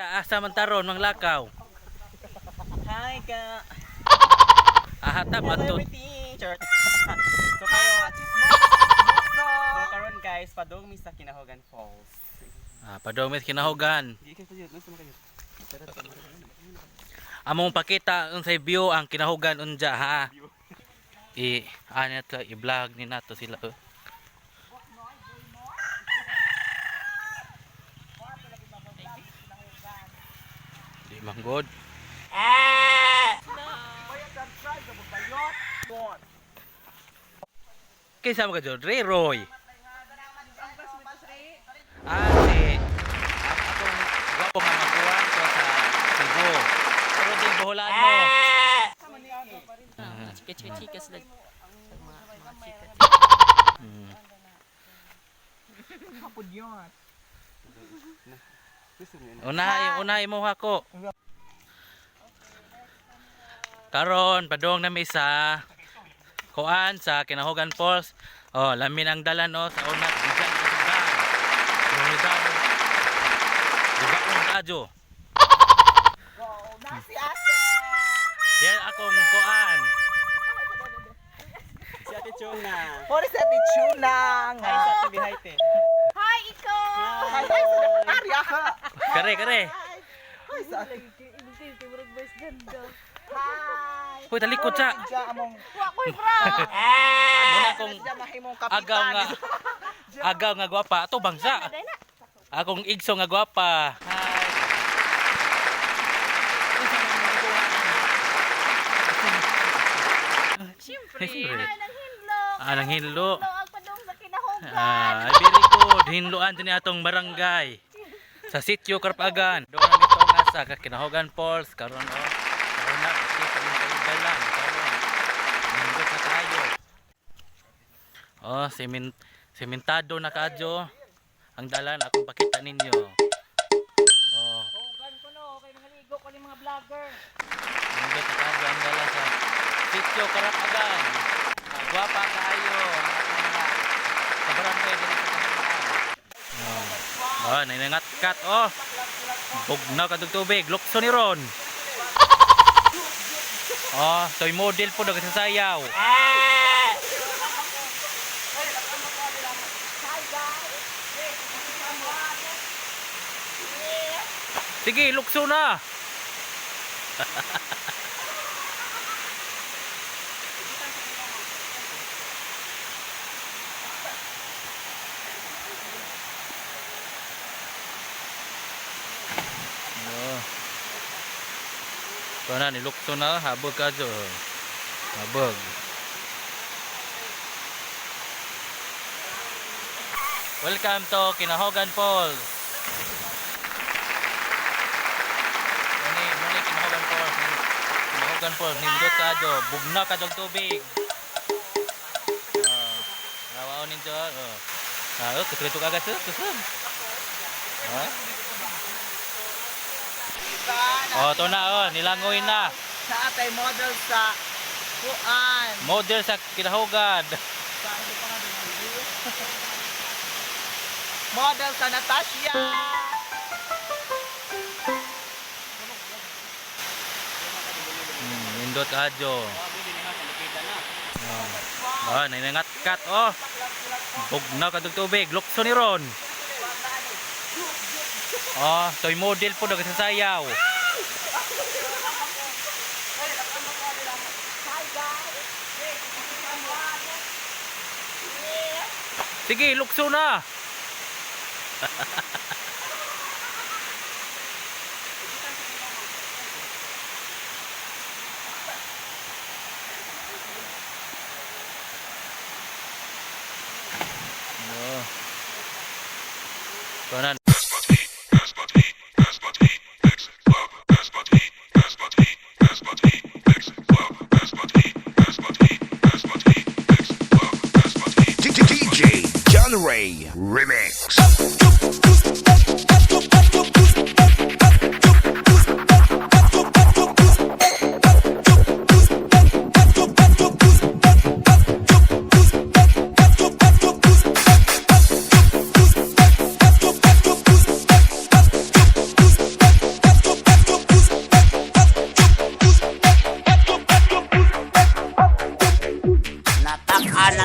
Siya asa man taron manglakaw. Hi ka. Ahata matud. Teacher. So karon, so karon guys, padung mi sa Kinahogan Falls. Ah, padung mi sa Kinahogan. Di kay pajud, nasa kayo. Among pakita unsay view ang Kinahogan unja ha. I ano to, i-vlog ni nato sila. Oh. Di man good. Kinsa man ka jud? Ray Roy. Ah, si akong gwapo nga maguwang ko sa Cebu. Pero di Boholano. Chika-chika sila. Sa mga chika. Unahay, unahay mo ako. Karon, padung na mi sa kuan sa Kinahogan Falls. Oh, lamin ang dalan oh sa una bijan sa sudan. Lungidan. Diba kong radyo? Na si ate. Yan akong kuan. Si Ate Chuna. Pori sa ate Chuna nga. Hi sa Ate Bihayte. Hi, Iko! Hi, hi sa Ari ako. Kare, kare. Hi sa ate. Hi. Hoy, talikod sa. Diya among Wa ko'y bra! Muna akong siya mahimong kapitan. agaw nga. Agaw nga gwapa. Ato bangsa. Akong igso nga gwapa. Hi. Siyempre. Siyempre. Ay, nang hinlo. Ah, nang hinlo. Ang padung sa Kinahogan. Ah, very good. Hinloan din atong barangay. Sa sitio Karpagan. Doon na mito nga sa Kinahogan Falls. Karon oh. Karon na kasi kami kayo dalan. Karon. Nindot na tayo. Oh, sementado na kadyo. Ang dalan akong pakita ninyo. Oh. Hogan ko no, kay mga ligo ko ni mga vlogger. Nindot na kadyo ang dalan sa sitio Karapagan. Ah, gwapa kaayo ang atong mga sa barangay diri sa Kinahogan. Oh. Oh, nainangat-kat oh. Bugnaw kadtong tubig, lukso ni Ron. Oh, toy model po nagsasayaw. Sige, lukso na. Oh. Ito na, nilukso na. Habog ka dyo. Habog. Welcome to Kinahogan Falls. Muni, muni Kinahogan Falls. Kinahogan Falls, nindot ka dyo. Bugna ka dyo tubig. Oh. Rawaon ninyo. Oh. Ah, oh, kusog agas. Oh, kusog. Ah. Oh, ito na oh, nilangoy na. Sa atay model sa kuan. Model sa Kinahogan. Sa ano pa nga doon? Model sa Natasha. Nindot adyo. Oh. Oh, nainangat-kat oh. Bugnaw kadtong tubig, lukso ni Ron. Oh, toy model po nagsasayaw. Sige, lukso na. No. Ito na. DJ John Ray Remix.